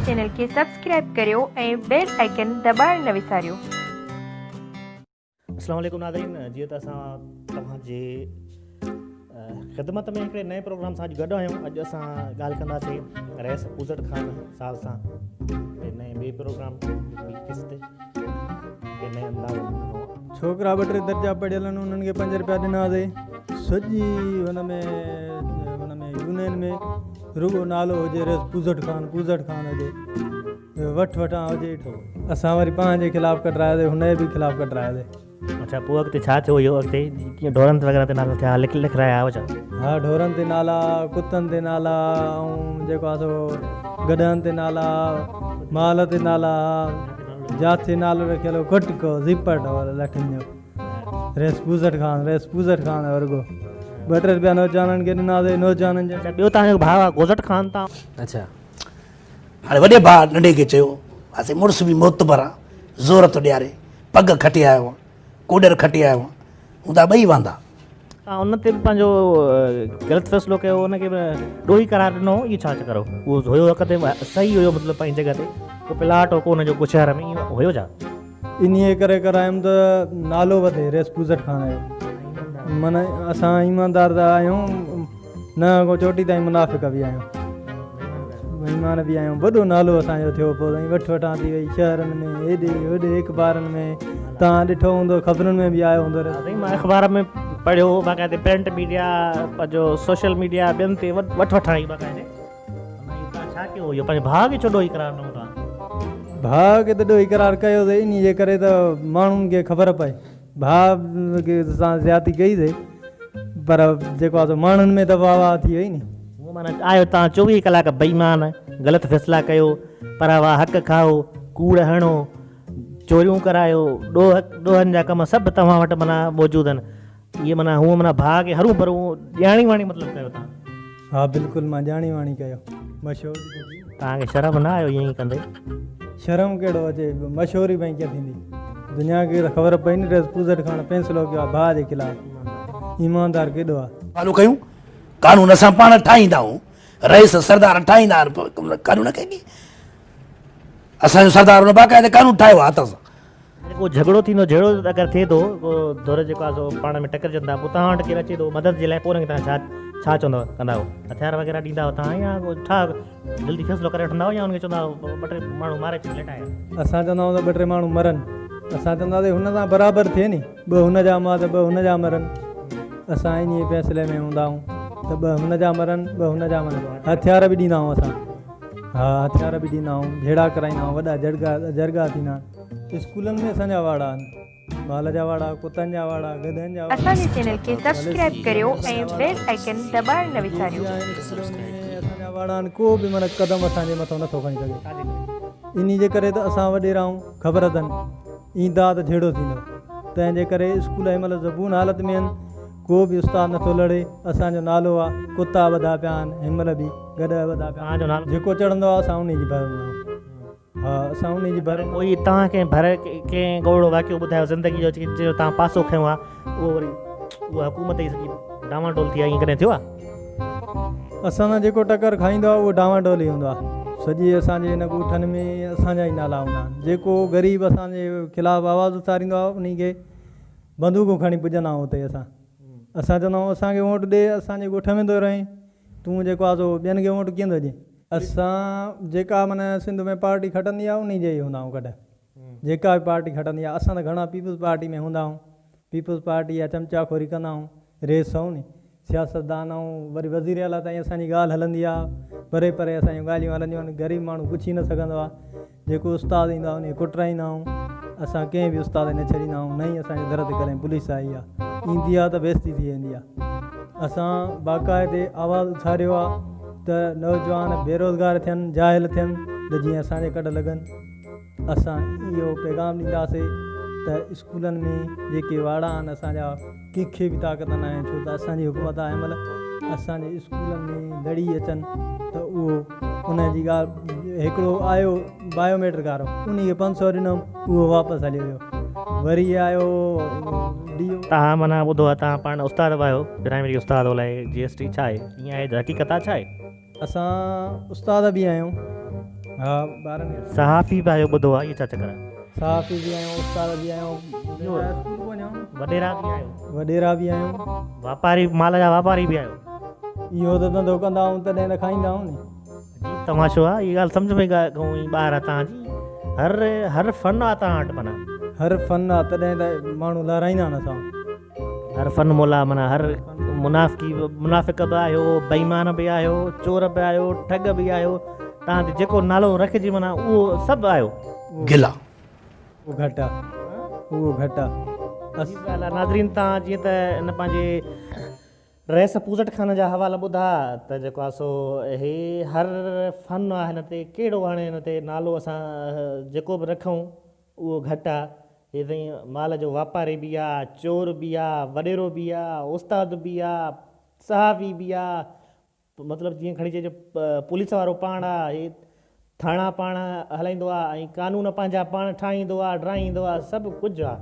Channel کي subscribe ڪريو ۽ bell icon دٻائڻ نه وساريو. اسلام عليڪم ناظرين جيئن ته اسان توهان جي خدمت ۾ هڪڙي نئين پروگرام سان اڄ گڏ آهيون اڄ اسان ڳالهه ڪنداسين رئيس پوزٽ خان صاحب سان نئين ٻئي پروگرام ٻي قسط نئين انداز ڇوڪرا ٻه ٽي درجا پڙهيل آهن انهن کي پنج روپيا ڏناسي سڄي هن ۾ هن ۾ يونين ۾ رڳو نالو هجي رئيس پوزٽ خان پوزٽ خان هجي وٺ وٺان هجي اسان وري پنهنجي خلاف ڪڍراياسي هن جي به خلاف ڪڍراياسي. اڇا پوء اڳتي ڇا ٿيو اهو اڳتي ڪيئن ڍورن تي وغيره تي نالا ٿيا لک لکرايا هئا ڇا؟ ها ڍورن تي نالا ڪتن تي نالا ۽ جيڪو آ سو گڏهن تي نالا مال تي نالا جاٿي نالو رکيل هو ڪٽڪو زيپٽ هو لٺين جو ريس پوزٽ خان ريس پوزٽ خان هو رڳو ٻه ٽي روپيا نوجوانن کي ڏناسي نوجوانن جا اڇا ٻيو تان جو ڀاء آ گوزٽ خان تان اڇا هاڻي وڏي ڀاء ننڍي کي چيو، اسين مڙس به معتبر آن، زور ٿو ڏياري، پڳ کٽي آيو آن، ڪوڏر کٽي آيو آن، هوندا ٻئي واندا. توهان ان تي به پنهنجو غلط فيصلو ڪيو ان کي به ڏوهي قرار ڏنو اهو ڇا چڪر هو اهو هيو حق تي صحيح هيو مطلب پنهنجي جڳهه تي ڪو پلاٽ هو ڪو ان جو ڪو شهر ۾ ائين هيو ڇا؟ انهيء ڪري ڪرايم ته نالو وڌي ريس پوزٽ خان جو معنيٰ اسان ايماندار ته آهيون نه ڪو چوٽي تائين منافق به آهيون بيمان به آهيون وڏو نالو اسان جو ٿيو پوء سائين وٺ وٺان ٿي وئي شهرن ۾ هيڏي هوڏي اخبارن ۾ تان ڏٺو هوندو خبرن ۾ به آيو هوندو سائين مان اخبار ۾ پڙهيو باقاعدي پرنٽ ميڊيا پنهنجو سوشل ميڊيا ٻين تي وٺ وٺان آئي باقاعدي ڇا ڪيو اهو پنهنجي ڀاء کي ڇو ڏوهي قرار ڏنو توهان؟ ڀاء کي ته ڏوهي قرار ڪيو سي انهي جي ڪري ته ماڻهن کي خبر پئي ڀاء کي سان زيادتي ڪئي سي پر جيڪو آ سو ماڻهن ۾ ته واهه واهه ٿي وئي ني. هونء معنيٰ آهيو توهان 24 ڪلاڪ بيمان غلط فيصلا ڪيو پراوا حق کائو ڪوڙ هڻو چوريون ڪرايو ڏوهه ڏوهن جا ڪم سڀ توهان وٽ معنيٰ موجود آهن اهي معنيٰ هونء معنيٰ ڀاء کي هرون ڀرون ڄاڻي واڻي مطلب ڪيو توهان. ها بلڪل مان ڄاڻي واڻي ڪيو مشهوري ته ٿي. توهان کي شرم نه آيو ائين ڪندي. شرم ڪهڙو اچي مشهوري ڀئي ڪيئن ٿيندي دنيا کي ته خبر پئي نه ريس پوزٽ خان فيصلو ڪيو آ ڀاء جي خلاف ايماندار ڪيڏو آ. فالو ڪيون قانون اسان پاڻ ٺاهيندا آهيون رئيس سردار ٺاهيندا آهن قانون کي اسان جو سردار ان باقاعده قانون ٺاهيو آهي هٿ سان. ڪو جهڳڙو ٿيندو جهيڙو اگر ٿئي ٿو ڪو ڌر جيڪو آهي سو پاڻ ۾ ٽڪرجن ٿا پوء توهان وٽ ڪير اچي ٿو مدد جي لاء پوء ان کي توهان ڇا ڇا چوندؤ ڪندا آهيو هٿيار وغيره ڏيندا آهيو توهان يا ڪو ڇا جلدي فيصلو ڪري وٺندا آهيو يا ان کي چوندا آهيو ٻه ٽي ماڻهو ماري ڇڏ ليٽائي. اسان چوندا آهيون ته ٻه ٽي ماڻهو مرن اسان چوندا آهيون هن سان برابر ٿئي ني ٻه هن جا مئا ته ٻه هن جا مرن اسان انهي فيصلي ۾ هوندا آهيون ته ٻه هن جا مرن ٻه هن جا مرن هٿيار به ڏيندا آهيون اسان ها هٿيار به ڏيندا آهيون جهيڙا ڪرائيندا آهيون وڏا جرڳا جرڳا ٿيندا آهن. اسڪولن ۾ اسان جا واڙا آهن، مال جا واڙا، ڪتن جا واڙا، گڏهن جا واڙا. اسان جي چينل کي سبسڪرائيب ڪريو ۽ بيل آئيڪن دٻائڻ نه وساريو. اسڪولن ۾ اسان جا واڙا آهن، ڪو به معنيٰ قدم اسان جي مٿان نٿو کڻي سگهي. انهي جي ڪري ته اسان وڏيرا آهيون، خبر اٿن ايندا ته جهيڙو ٿيندو. تنهن جي ڪري اسڪول هن مهل زبون حالت ۾ آهن، ڪو به استاد نٿو لڙي، اسان جو نالو آ، ڪتا ٻڌا پيا آهن، هن مهل به گڏهه ٻڌا پيا آهن، جيڪو چڙهندو آ اسان انهي جي ڀر هوندا آهيون. ها اسان انهي جي ڀر. ڪوئي توهان ڪنهن ڀر ڪنهن ڳوڙهو واقعو ٻڌايو زندگي جو جنهن جو توهان پاسو کنيو آهي اهو وري اها حڪومت ئي سڄي ڊانوان ڊول ٿي آهي ائين ڪڏهن ٿيو آهي؟ اسان سان جيڪو ٽڪر کائيندو آهي اهو ڊانوان ڊول ئي هوندو آهي سڄي اسان جي هن ڳوٺن ۾ اسان جا ئي نالا هوندا آهن جيڪو غريب اسان جي خلاف آواز اٿاريندو آهي انهي کي بندوقون کڻي پڄندا آهيون اتي اسان اسان چوندا آهيون اسان کي ووٽ ڏي اسان جي ڳوٺ ۾ ٿو رهين تون جيڪو آهي سو ٻين کي ووٽ ڪيئن ٿو ڏين. اسان جيڪا معنيٰ سنڌ ۾ پارٽي کٽندي آ انهي جي ئي هوندا آهيون ڪڏهن جيڪا به پارٽي کٽندي آ اسان ته گهڻا پيپلز پارٽي ۾ هوندا آهيون پيپلز پارٽي جا چمچا خوري ڪندا آهيون ريس آهيون ني سياستدان آهيون وري وزير اعليٰ تائين اسان جي ڳالهه هلندي آ پري پري اسان جون ڳالهيون هلنديون آهن غريب ماڻهو پڇي نه سگهندو آ جيڪو استاد ايندو آ انهي کي ڪٽرائيندا آهيون اسان ڪنهن به استاد کي نه ڇڏيندا آهيون نه ئي اسان جي در تي ڪڏهن پوليس آئي آ ايندي آ ته بيستي ٿي ويندي آ اسان باقاعدي آواز اٿاريو آ ته نوجوان بيروزگار ٿين جاهل ٿين ته جيئن اسان جي ڪڍ لڳن اسان اهو پيغام ڏينداسي ته اسڪولن ۾ جيڪي واڙا آهن اسان جا ڪنهن کي به طاقت ناهي ڇو ته اسان جي حڪومت آهي هن مهل اسان جي اسڪولن ۾ لڙي اچن ته اهو ان جي ڳالهه هڪڙو آيو بايو ميٽرڪ وارو ان کي 500 ڏنم اهو واپس هليو ويو وري آيو ڊي او. تهان معنيٰ ٻڌو آهي تهان پاڻ استاد به آهيو پرائمري استاد الائي جي ايس ٽي ڇا آهي ائين آهي حقيقت آهي ڇا آهي. اسان استاد به آهيون ها ٻارن کي. صحافي به آهيو ٻڌو آهي اهو ڇا چڪر آهي؟ صحافي به آهيون استاد به آهيون وڏيرا به آهيو. وڏيرا به آهيون. واپاري مال جا واپاري به آهيو. اهو ته ڌنڌو ڪندا آهيون تڏهن ته کائيندا آهيون ني. عجيب تماشو آهي اها ڳالهه سمجهه ۾ کان ئي ٻاهر آهي توهان جي هر هر فن آهي توهان وٽ معنيٰ. هر فن آهي تڏهن ته ماڻهو لهرائيندا آهن اسان. هر فن مولا معنيٰ هر منافقي منافق به آهيو بيمان به آهيو چور به آهيو ٺڳ به آهيو توهان تي جيڪو نالو رکجي معنيٰ اهو سڀ آهيو. گلا. اهو گهٽ آ اهو گهٽ آ. عجيب ڳالهه آ ناظرين توهان جيئن ته ان پنهنجي رئيس پوزٽ خان جا حوالا ٻڌا ته جيڪو آ سو هي هر فن آ هن تي ڪهڙو هاڻي هن تي نالو اسان جيڪو به رکون اهو گهٽ آ هي سائين مال جو واپاري به آ چور به آ وڏيرو به آ استاد به آ صحافي به آ مطلب جيئن کڻي چئجي پوليس وارو پاڻ آ هي ٿاڻا پاڻ هلائيندو آ ۽ قانون پنهنجا پاڻ ٺاهيندو آ ڊاهيندو آ سڀ ڪجهه آ.